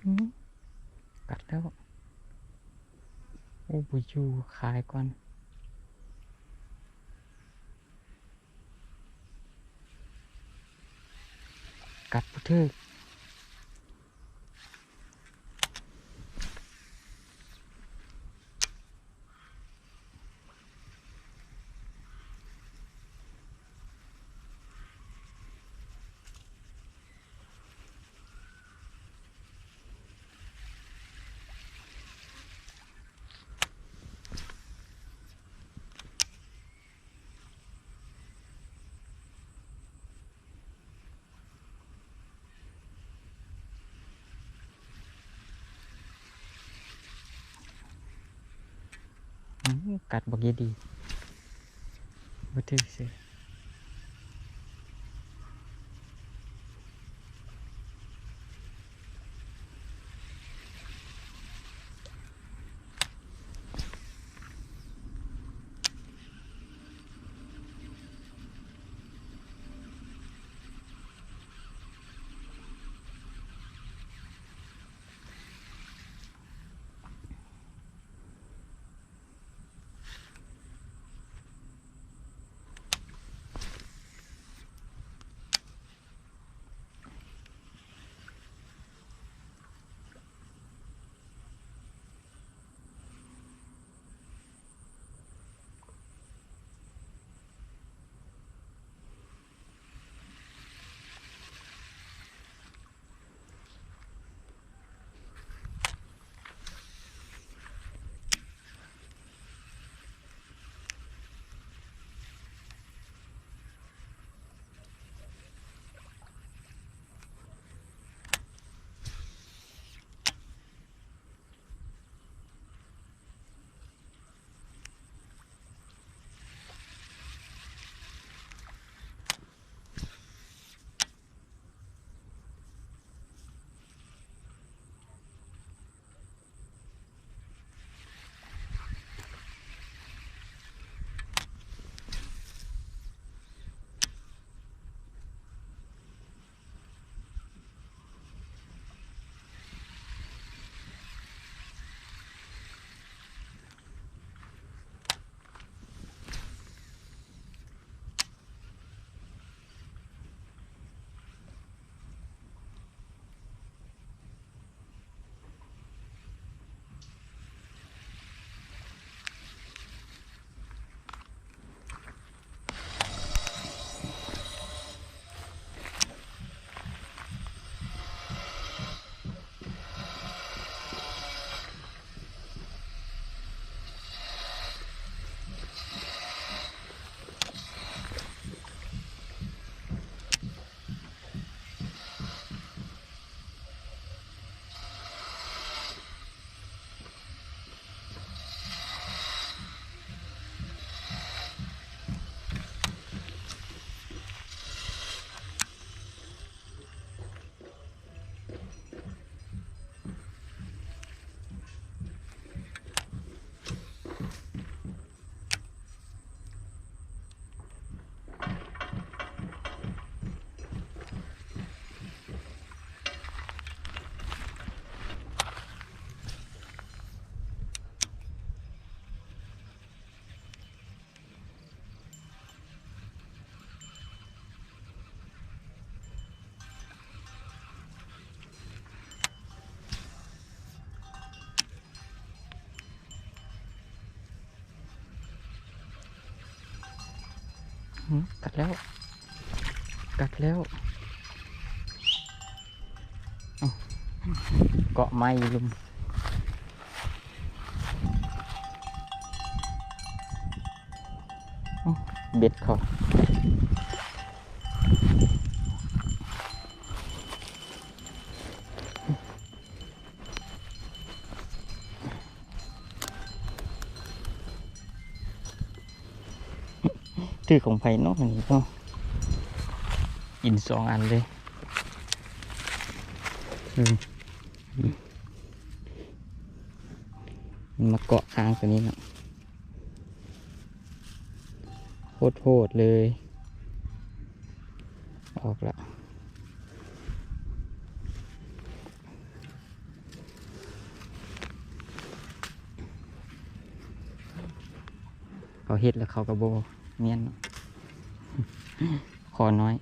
อืม กัดแล้ว โอ้ บ่อยู่ คายก่อน กัดบ่ถืก อืม กัดบักเยดี บ่ถืกซื่อ. กัดแล้ว กัดแล้ว เอ้า เกาะไม้อยู่ลุม เอ้า เบ็ดเขา ถือของไผเนาะ อันนี้เนาะ กินสองอันเลย อืม มันมาเกาะค้างตัวนี้เนาะ โหดๆเลย ออกละ เขาเฮ็ดแล้วเขาก็บ่เนียนเนาะ คอน้อย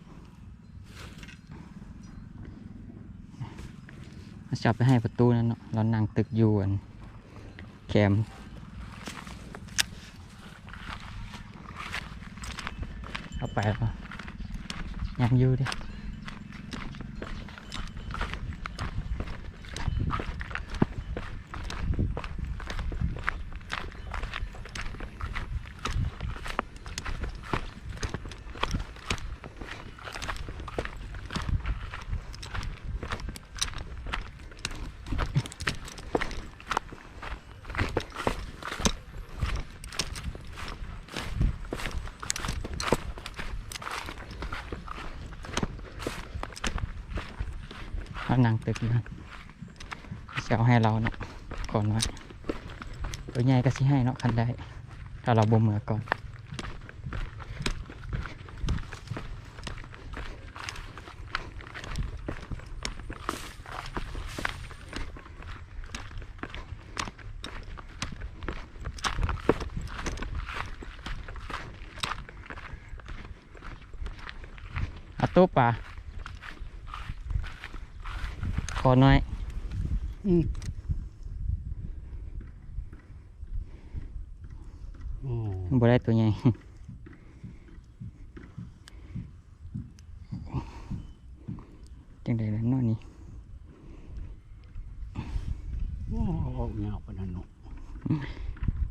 เอาสิเอาไปให้ประตูนั่นเนาะ ลาวนั่งตึกอยู่อันแคม เอาไปแล้ว ยังอยู่เด้ เขานั่งตึกอยู่หั่น สิเอาให้ลาวเนาะ ขอน้อย ตัวใหญ่ก็สิให้เนาะ คันได้ ถ้าลาวบ่เมือก่อน เอาตู้ปลา ขอน้อย อืม โอ้ บ่ได้ตัวใหญ่ จั่งใด๋ล่ะเนาะนี่ โอ้ เอาออกยาวปานนั้นเนาะ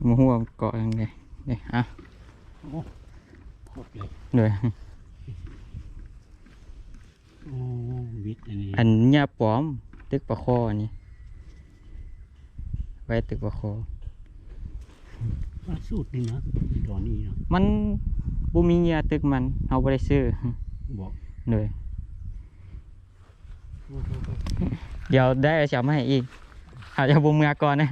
บ่ฮู้ว่าเกาะจั่งใด๋ เด้ อ่ะ โอ้ โคตรเลย โดย โอ้ วิดอันนี้ อันเหยื่อปลอม ตึกปลาคออันนี้ ไว้ตึกปลาคอ ปลาสูตรนี่นะ อีตอนนี้นะ มันบ่มีเหยื่อตึกมัน เฮาบ่ได้ซื้อ บ่ โดย โอ้โห เดี๋ยวได้สิเอามาให้อีก เฮาจะบ่เมือก่อนนะ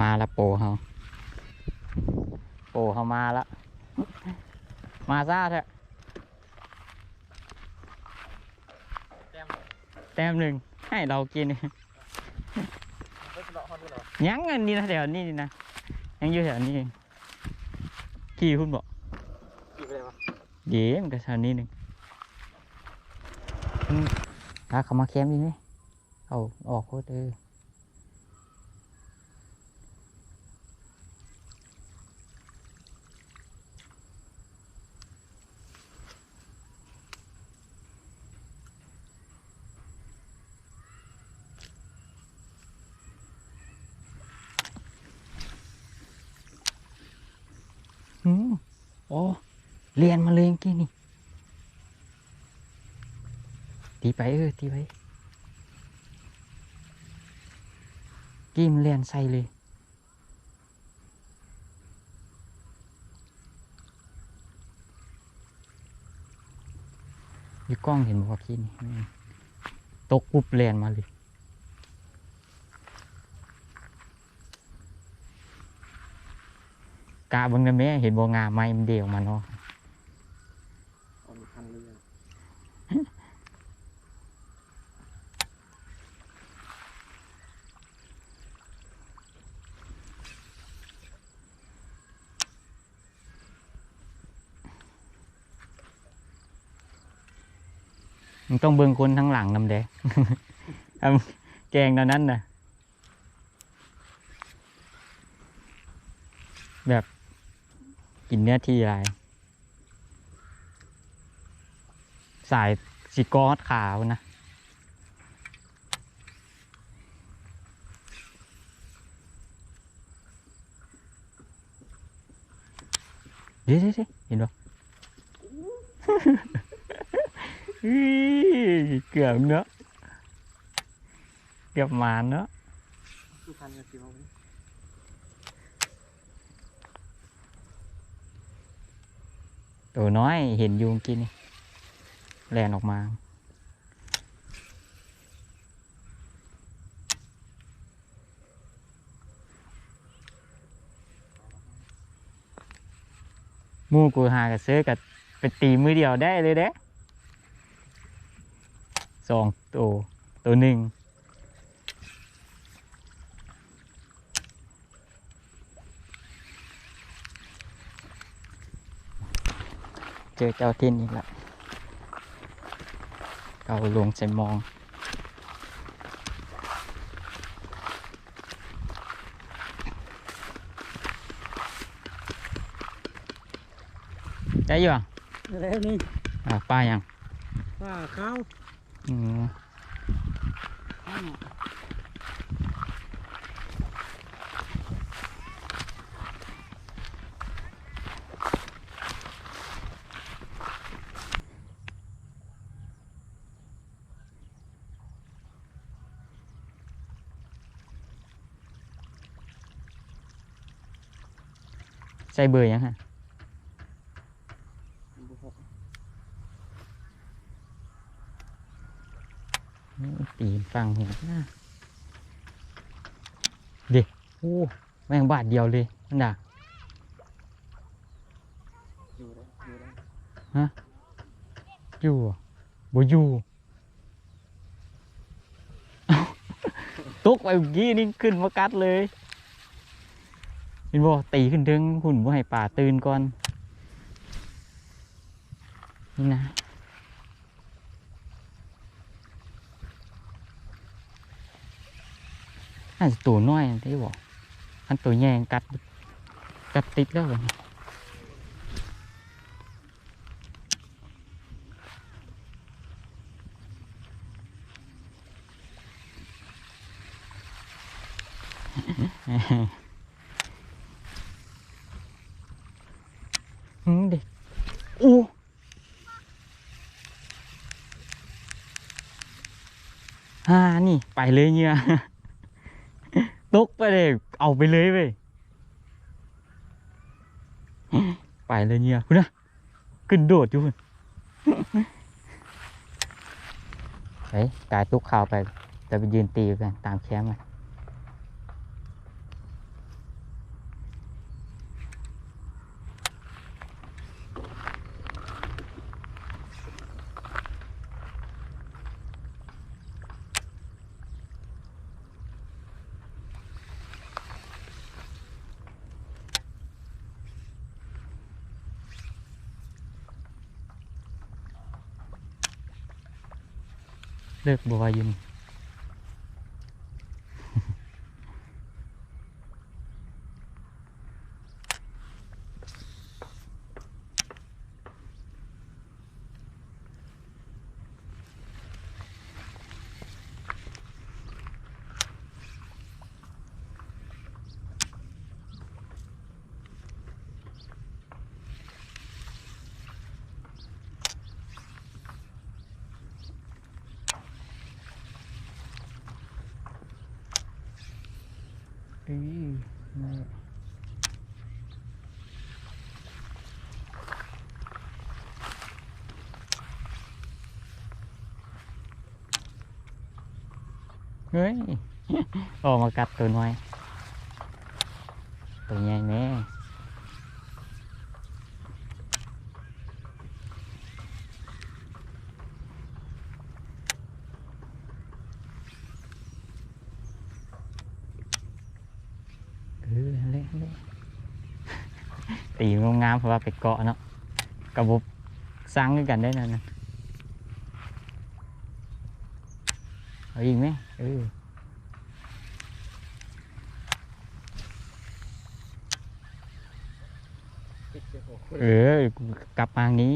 มาละโปเฮา โปเฮามาละ มาซ่าแท้ แต้ม แต้มหนึ่ง ให้เรากิน ยังอันนี้นะ แถวนี้นี่นะ ยังอยู่แถวนี้ ขี่พุ้นบ่ ขี่ไปไหนวะ เดี๋ยวมันก็แถวนี้หนึ่ง อืม พาเขามาแคมป์อีกไหม เอาออกโคตร เออ อืม โอ้ เลียนมาเลยเมื่อกี้นี่ ตีไป เออ ตีไป ທີ່ມັນແລ່ນໃສ່ເລີຍ. ຢູ່ກ້ອງເຫັນບໍ່ວ່າຂີ້ນີ້ ຕົກປຸບແລ່ນມາເລີຍ. ກະເບິ່ງນະແມ້ ເຫັນບໍ່ ງ່າໄມ້ມັນເດອອກມາເນາະ. ເອົາມັນພັນເລີຍ. ມັນຕ້ອງເບິ່ງຄົນທາງຫຼັງນຳເດ້ ແກງແນວນັ້ນນະ. ແບບກິນເນື້ອທີ່ຫຼາຍ ສາຍຊິເກາະຮອດຂາພຸ້ນນະ. ເດ້ໆໆ ເຫັນບໍ່? ເກືອບເນາະ ເກືອບໝານເນາະ. ໂຕນ້ອຍເຫັນຢູ່ເມື່ອກີ້ນີ້ ແລ່ນອອກມາ. ໝູ່ກູຫາກະເຊີກະໄປຕີມື້ດຽວໄດ້ເລີຍເດ້. ສອງໂຕ ໂຕໜຶ່ງ. ເຈີເຈົ້າຖິ່ນອີກລະ ເອົາລົງໃສ່ມອງ. ໄດ້ຢູ່ຫວາ? ໄດ້ແລ້ວນີ້. ອ່າ ປາຫຍັງ? ປາຂາວ. ອືມ. ໃສ່ເບີຫຍັງຫັ້ນ? ອືມ ຕີນຝັ່ງເຫັນນະ ເດ້. ໂອ້ ແມ່ງບາດດຽວເລີຍ ມັນດາ. ຢູ່ໄດ້ ຢູ່ໄດ້. ຮະ? ຢູ່ບໍ່? ບໍ່ຢູ່. ຕົກໄປເມື່ອກີ້ນີ້ຂຶ້ນມາກັດເລີຍ ເຫັນບໍ່? ຕີຂຶ້ນເທິງພຸ້ນ ບໍ່ໃຫ້ປາຕື່ນກ່ອນ ນີ້ນະ. ອາດຈະໂຕນ້ອຍຫັ້ນຕິບໍ່? ຄັນໂຕໃຫຍ່ກັດ ກັດຕິດແລ້ວ. ອືມ ເດ້ ໂອ້ ຫານີ້ ໄປເລີຍເຫຍື່ອ ຕົກໄປເລີຍ ເອົາໄປເລີຍເວີຍ ໄປເລີຍເຫຍື່ອ ພຸ້ນນະ ຂຶ້ນໂດດຢູ່ພຸ້ນ ໄປ ກາຍຕົກຂາວໄປ ຈະໄປຢືນຕີກັນຕາມແຄມມັນ. ເລີກບໍ່ວ່າຢູ່ນີ້. ເຮີ້ຍ ອອກມາກັດໂຕນ້ອຍ ໂຕໃຫຍ່ແມ້. ເອີ ຫັ້ນແຫຼະ ຫັ້ນແຫຼະ ຕີງາມໆ ເພາະວ່າໄປເກາະເນາະ ກະບໍ່ຊັງຄືກັນເດ້ນັ້ນນະ. ເອົາອີກແມ ເອີ ເອີ ກັບມາທາງນີ້.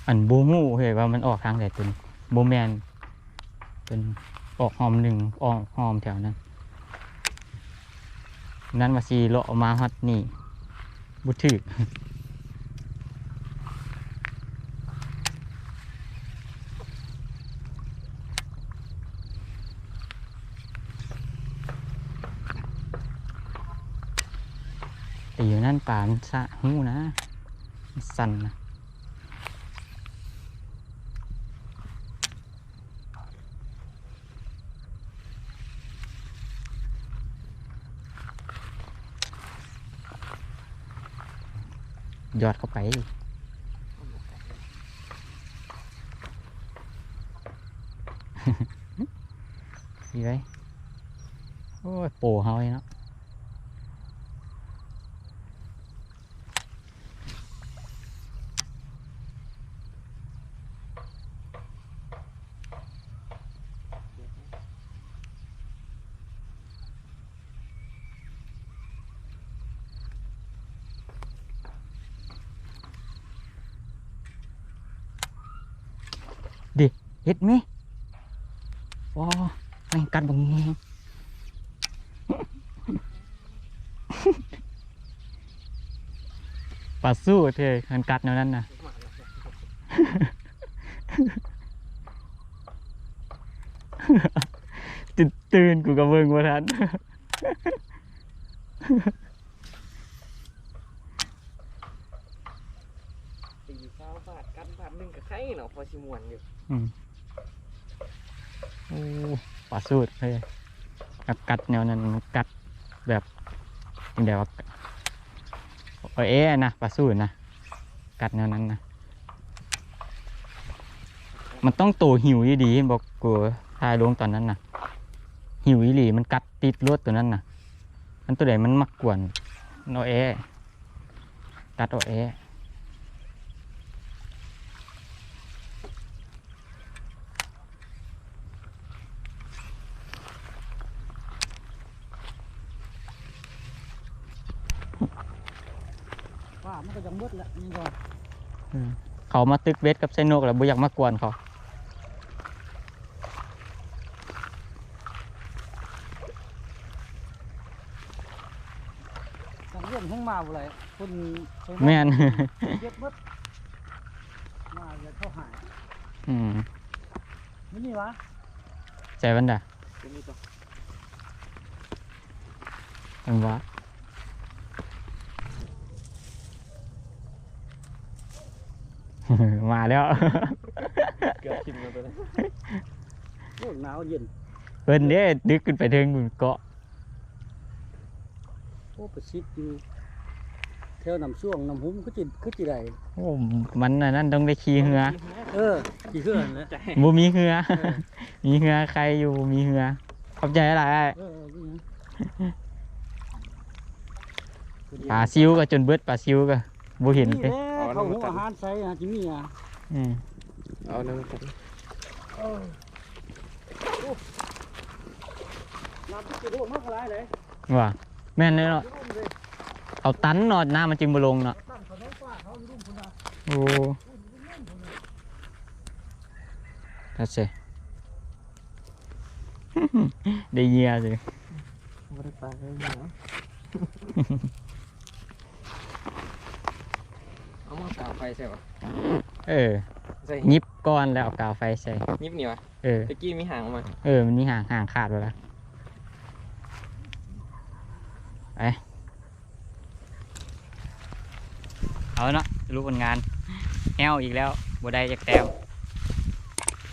ອັນ ບໍ່ຮູ້ເຮີ້ຍວ່າມັນອອກທາງໃດຕົວນີ້. ບໍ່ແມ່ນ ເປັນອອກຮ່ອມໜຶ່ງ ອອກຮ່ອມແຖວນັ້ນ ນັ້ນວ່າຊິເລາະມາຮອດນີ້ ບໍ່ຖືກ. ແຕ່ຢູ່ນັ້ນປາມັນສະຮູ້ນະ ມັນສັ່ນນະ. ຢອດເຂົ້າໄປ ນີ້ໄດ໋. ໂອ້ຍ ໂປເຮົານີ້ເນາະ. ເດ ເຮັດແມ ໂອ້ ແມ່ງກັດບັກແຮງ. ປາສູ້ເທີ ຄັນກັດແນວນັ້ນນະ ຕື່ນໆ ກູກະເບິ່ງບໍ່ທັນ. ຕີຊາວບາດ ກັດບາດໜຶ່ງກະໄຄເນາະ ພໍຊິມ່ວນຢູ່. ອືມ ໂອ້ ປາສູດເອີຍ ກັດແນວນັ້ນ ກັດແບບຈັ່ງໃດວະ ເອີ ເອນະ ປາສູດນະ ກັດແນວນັ້ນນະ. ມັນຕ້ອງໂຕຫິວອີ່ຫຼີ ເຫັນບໍ່ ກູຖ່າຍລົງຕອນນັ້ນນະ ຫິວອີ່ຫຼີ ມັນກັດຕິດໂລດໂຕນັ້ນນະ. ອັນໂຕໃດມັນມັກກວນ ເອົາແອ ກັດເອົາແອ. ປາມັນກະຍັງໝົດແຫຼະ ນີ້ກໍ ອືມ ເຂົາມາຕຶກເບັດກັບໃສ່ນົກແລ້ວ ບໍ່ຢາກມາກວນເຂົາ. ນັກຮຽນແຮ່ງມາບໍ່ໄດ້ ຄົນ ແມ່ນ ເກັບໝົດ ມາແລ້ວເຂົາຫາຍ. ອືມ ມີນີ້ຫວາ ໃສ່ບັນດາ ຕົວນີ້ຕົວ ເຫັນບໍ່ ມາແລ້ວ ເກືອບຖິ້ມແລ້ວຕົວນີ້. ໂອ້ ໜາວເຢັນ ເພິ່ນເດ້ ດຶກຂຶ້ນໄປເທິງພຸ້ນເກາະ. ໂອ້ ໄປຊິດຢູ່ແຖວນ້ຳຊ່ວງນ້ຳຫຸມ ຄືຊິ ຄືຊິໄດ້. ໂອ້ ມັນອັນນັ້ນຕ້ອງໄດ້ຂີ່ເຮືອ. ເອີ ຂີ່ເຮືອຫັ້ນແຫຼະ ບໍ່ມີເຮືອ. ເອີ ມີເຮືອໄຄຢູ່ ບໍ່ມີເຮືອ. ຂອບໃຈຫຼາຍອ້າຍ. ເອີ ເອີ ບໍ່ຫຍັງ. ປາຊິວກະຈົນເບິດ ປາຊິວກະບໍ່ເຫັນເດ້. ເຂົາຫົວອາຫານໃສ່ຫາຊິມີອ່ະ. ອືມ ເອົານຳກັນ. ເອີ ໂອ້ ນ້ຳຊິໂດດມາກະຫຼາຍເດ້. ວ່າ ແມ່ນເລີຍເນາະ ເຂົາຕັນເນາະ ນ້ຳມັນຈຶ່ງບໍ່ລົງເນາະ. ໂອ້ ນັ້ນຊິ ໄດ້ເຫຍື່ອຊິ ບໍ່ໄດ້ປາ ໄດ້ເຫຍື່ອ. ເອົາມາກາໄຟໃສ່ຫວາ? ເອີ ໃສ່ ຫຍິບກ່ອນແລ້ວເອົາກາໄຟໃສ່. ຫຍິບນີ້ຫວາ? ເອີ ຕະກີ້ມີຫາງອອກມາ. ເອີ ມັນມີຫາງ ຫາງຂາດໄປແລ້ວ. ໄປ. ເອົາເນາະ ສະຫຼຸບຜົນງານ ແຫ້ວອີກແລ້ວ ບໍ່ໄດ້ຈັກແຕ້ມ.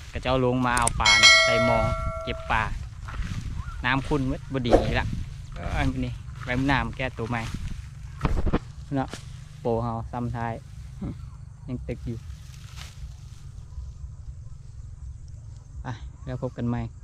ເຂົາເຈົ້າລົງມາເອົາປາເນາະ ໃສ່ມອງເກັບປາ ນ້ຳຂຸ່ນໝົດ ບໍ່ດີອີກລະ. ເອີຍ ມື້ນີ້ໄວ້ມື້ໜ້າມາແກ້ໂຕໃໝ່ເນາະ. ໂປເຮົາຊ້ຳທ້າຍ ຍັງຕຶກຢູ່. ໄປ ແລ້ວພົບກັນໃໝ່.